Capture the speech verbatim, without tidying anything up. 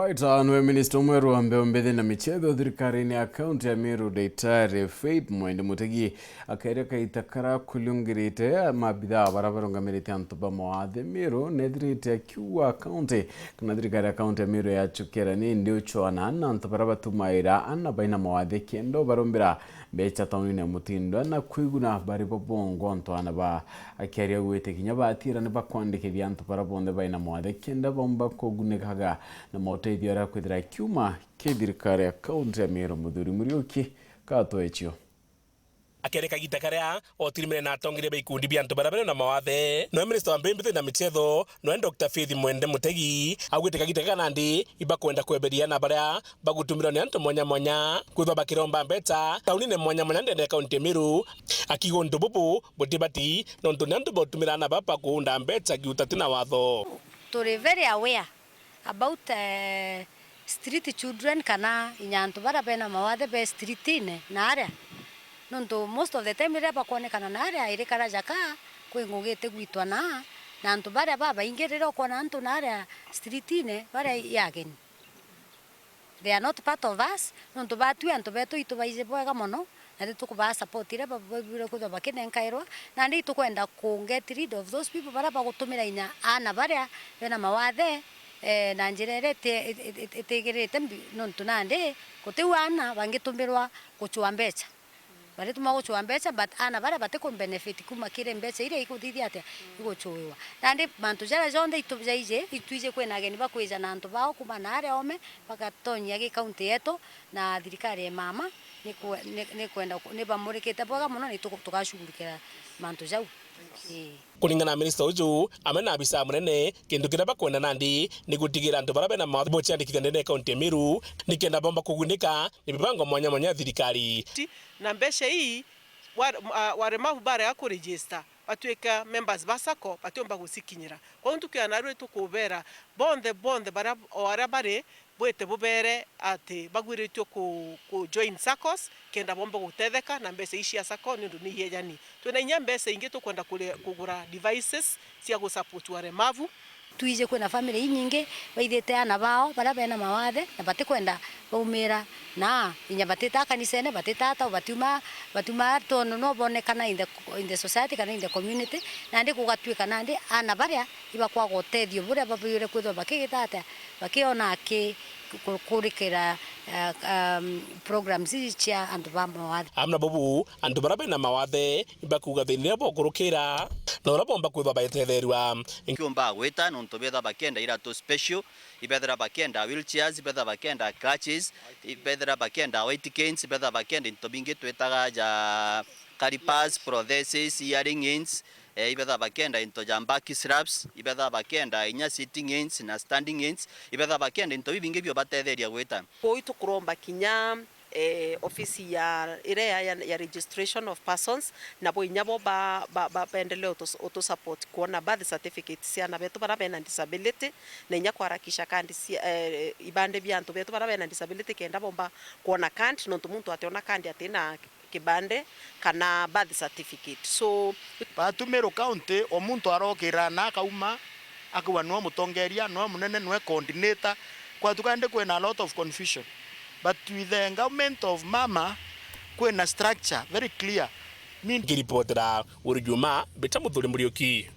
Right, ah, nwe minista umwe wa mbeu mbithi na michetho thirikari-ini ya kaunti ya Meru, Daktari Faith Mwende Mutegi, akeria kaita karia kuliungirite maabithaa baria barungamirite antu ba mawathe Meru, nethirite akiuga kaunti kana thirikari ya kaunti ya Meru yachukira nindi uchwana na antu baria batumaira ana baina mawathe kenda barumbira mbecha taunine ya Mutindwa na kwiguna bari bo bongwa antu ana ba. Akiaria augite kinya batira ni bakwandikithia antu baria bonthe baina mawathe kenda baumba kugunikaga na mautethio aria kwithira kiuma ki thirikari ya kaunti ya Meru. Muthuri Muriuki, katwechio. Akere kagita karia otirimire na atongeria ba ikundi bia antu baria bari na mawathe, noe minista wa mbeu mbithi na michetho, noe Doctor Faith Mwende Mutegi, augite kagita gaka nandi ibakwenda kweberia na baria bagutumirwa ni antu mwanya mwanya kwithwa bakiromba mbecha taunine mwanya mwanya ndene ya kaunti ya Meru, akiuga untu bubu butibati nontu ni antu bautumira ana baba kuunda mbecha kiutati na watho. Turi very aware about, eh, street children kana inya antu baria bena mawathe be street-ine na aria. Nontu most of the time riria bakwonekana na aria iri karaja ka kwi ngugi itigwitwa na, na antu baria babaingi riria ukwona antu na aria street-ine baria i ageni. They are not part of us, nontu batwi antu betu itubaiji bwega mono, na riu tukubaa support iria ba-, babwire kwithwa bakinenkairwa, nandi itukwenda ku get rid of those people baria bagutumira inya ana baria bena mawathe, eh, na njira iria iti-, iti-, iti-, itigirite mbi-, nontu nandi gutiu ana bangitumirwa guchua mbecha. Barituma guchua mbecha, but ana baria batiku benefit kuma kiri mbecha iria iguthithia atia? Iguchuiwa. Nandi mantu jaria jonthe itujaiji, itwiji kwina ageni bakwija na antu bao kuma na aria ome, bagatonyia gi kaunti yetu, na thirikari ya mama ni kwe-, ni, ni kwenda ku-, ni bamurikite bwega mono, ni tuku-, tugashughulikira mantu jau. Ii. Kuringana na minista uju, amwe na abisa munene, kintu kiria bakwenda nandi ni gutigira antu baria bena mawathe bochiandikithia ndene ya kaunti ya Meru, nikenda bomba kugunika ni mibango mwanya mwanya ya thirikari. Na mbeca ii, wa-, a-, walemavu barega ku register, batuika members ba sacco, batiumba gucikinyira. Kwou ntuku ya narua itukubera bonthe, bonthe baria, o aria bari, bwite bubere ati bagwiritue ku, ku join saccos, kenda bombe gutetheka na mbeca ii cia sacco, niundu ni iejani. Twina inya mbeca ingi tukwenda kure-, kugura devices cia gu support walemavu. Twiji kwina family inyingi baithite ana bao baria bena mawathe na batikwenda baumira na inya batitaa kanisene, batitaa tau, batiuma, batiuma tondu no bonekana in the, in the society kana in the community, nandi gugatwika nandi ana baria ibakwaga utethio buria babaire kwithwa bakigita atia, bakiona aki ku-, kurikira, eh, um, programs ii cia antu ba mawathe. Amwe na bubu, antu baria bena mawathe ibakuuga thina iria bokurukira na uria bomba kwithwa baetetherua. Nkiumba gwita nontu betha bakenda iratu special, ibethira bakenda wheelchairs, ibethira bakenda crutches, ibethira bakenda white canes, ibethira bakenda into bingi twitaga ja calipers, protheses, hearing aids, eh, ibethira bakenda into ja back straps, ibethira bakenda inya sitting aids na standing aids, ibethira bakenda into bibingi bio batetheria gwita. Kwou itukuromba kinya, eh, ofisi ya, iria ya, ya, ya registration of persons, nabo inya bo ba, ba, ba, baendelee utu, utu support kuona birth certificate cia ana betu baria bena disability, na inya kwarakisha kandi cia, eh, ibande bia antu betu baria bena disability kenda bomba kuona kandi, nontu muntu ationa kandi atina kibande kana birth certificate. So, Batumiru County, o muntu arokira na akauma, akauga nwe mutongeria, nwe munene, nwe coordinator. Kwatuka ndi kwina a lot of confusion. But with the engagement of mama, kwina structure very clear. Ni Ngiripotera Uri Juma, mbita Muthuri Muriuki.